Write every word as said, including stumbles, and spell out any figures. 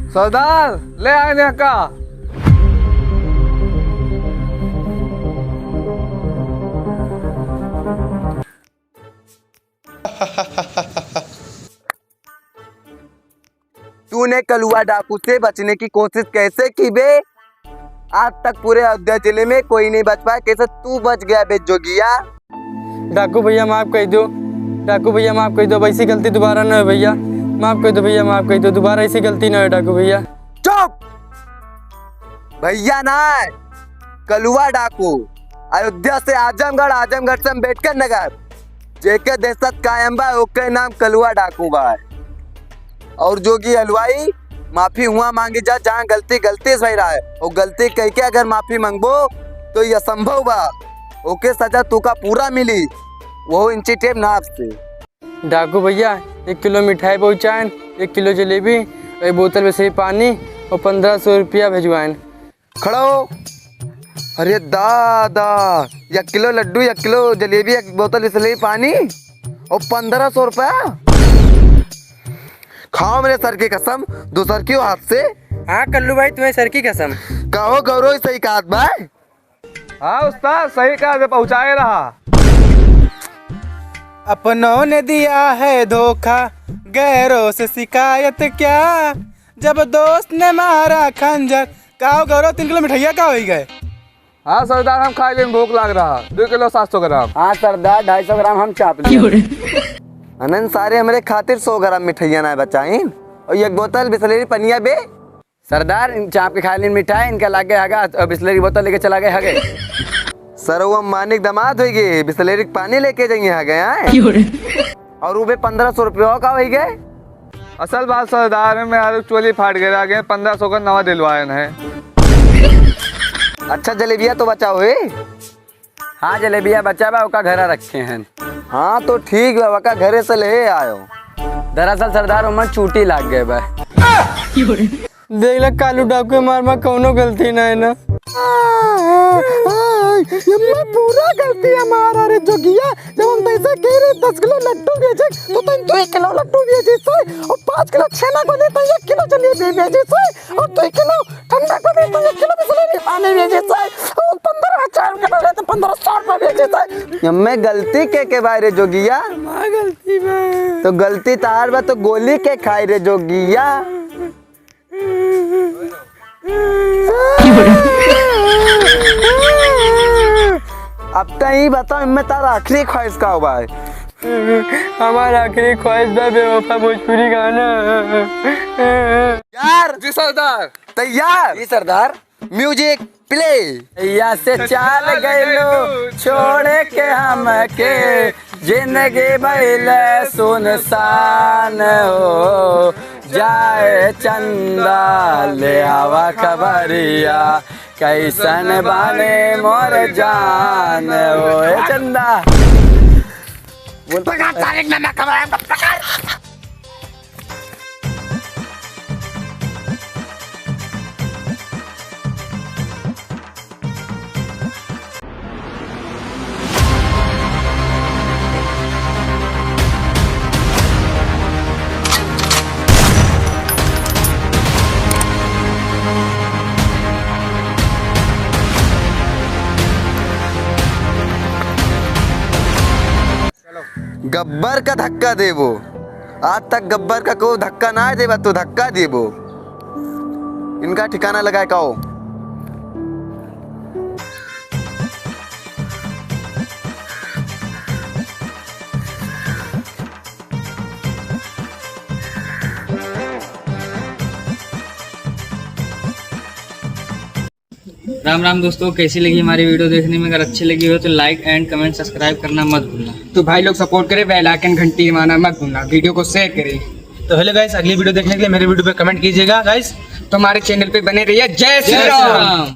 सरदार, ले आए ने का। तूने कलुआ डाकू से बचने की कोशिश कैसे की बे? आज तक पूरे अयोध्या जिले में कोई नहीं बच पाया, कैसे तू बच गया बे जोगिया? डाकू भैया माफ कर दो, डाकू भैया माफ कर दो, अब ऐसी गलती दोबारा ना हो भैया, माफ कर दो भैया, माफ कर दो, दोबारा ऐसी गलती ना हो डाकू भैया। चुप! भैया ना, कलुआ डाकू, अयोध्या से आजमगढ़, आजमगढ़ से अम्बेडकर नगर, जेके दहशत कायम बा, ओके नाम कलुआ डाकू बा। और जोगी हलवाई, माफी हुआ मांगी जा, जहाँ गलती गलती से भई रहा है, वो गलती कह के अगर माफी मांगबो तो ये असंभव बा। ओके सजा तू का पूरा मिली, वो इंची टेप नाप से। डाकू भैया, एक किलो मिठाई पहुँचाएन, एक किलो जलेबी, एक बोतल बिसलेरी पानी और पन्द्रह सौ रुपया भिजवाएन। खड़ा हो। अरे दादा, एक किलो लड्डू, एक किलो जलेबी, एक बोतल बिसलेरी पानी और पन्द्रह सौ रुपया। खाओ मेरे सर की कसम, दूसर की हाथ से। हाँ कल्लू भाई, तुम्हें सर की कसम। कहो गौरव, सही कहत बा। हाँ उस्ताद, सही कहा, पहुँचाए रहा। अपनों ने दिया है धोखा, गैरों से शिकायत क्या, जब दोस्त ने मारा खंजर। का हो गौरव, तीन किलो मिठाइया का होई गए? हाँ सरदार, हम खा लेन, भूख लाग रहा। दो किलो सात सौ ग्राम। हाँ सरदार, ढाई सौ ग्राम हम चाप लिए। अनन सारे हमरे खातिर सौ ग्राम मिठाइया ना बचाइन और एक बोतल बिसलेरी पनिया बे। सरदार, इन चाप के खा लेन मिठाई, इनका लाग गए हगा, और बिसलेरी बोतल लेके चला गए हगे। सरवा मानिक दामाद होई गए, बिसलेरी के पानी लेके जाइए हगे, हैं? और वो बे पन्द्रह सौ रुपया का होई गए? असल बात सरदार, में आलू चोली फाट गए, आगे पन्द्रह सौ का नवा दिलवायन है। अच्छा जलेबिया तो बचा हुए? हाँ, जलेबिया बचा बा, ओका घरा रखे हैं। हाँ, तो ठीक बा, ओका घरे से ले आयो। दरअसल सरदार, ओमन चूटी लाग गए बा। देख ले, कालू डाकू के मार मा कौनो गलती ना है ना। ये मैं पूरा गलती हमारा रे जोगिया, जब हम पैसा कह रहे दस किलो लड्डू बेचे, तो तुम दो किलो लड्डू बेचे से, और पाँच किलो छेना को देता, एक किलो जलेबी बेचे से, और दो किलो ठंडा को देता, एक किलो बिसलेरी पानी बेचे से, और पन्द्रह हजार रुपया देता, पन्द्रह सौ रुपया बेचे से। मैं गलती के के बारे जोगिया? हमार गलती बा। तो गलती तार बा तो गोली के खाए रे जोगिया? अब तो यही बताओ, इनमें तारा आखिरी ख्वाहिश का हुआ है? हमारा आखिरी ख्वाहिश बा बेवफा भोजपुरी गाना। यार। जी सरदार। तैयार? जी सरदार। Music play। या से चाल गइलो छोड़ के हमके, जिंदगी भइल सुनसान हो। जाए चंदा ले आवा खबरिया, कैसन बाने मोर जान हो। ए चंदा। बोल। पकड़ तारिक नमक हमारा, पकड़। गब्बर का धक्का देबो। आज तक गब्बर का को धक्का ना देबा, तो धक्का देबो। इनका ठिकाना लगाए का हो। राम राम दोस्तों, कैसी लगी हमारी video देखने में? अगर अच्छी लगी हो तो like and comment, subscribe करना मत भूलना। तो भाई लोग support करें, bell icon घंटी दबाना मत भूलना, video को share करें। तो hello guys, अगली video देखने के लिए मेरे video पे comment कीजिएगा guys। तो हमारे channel पे बने रहिए। जय श्री राम।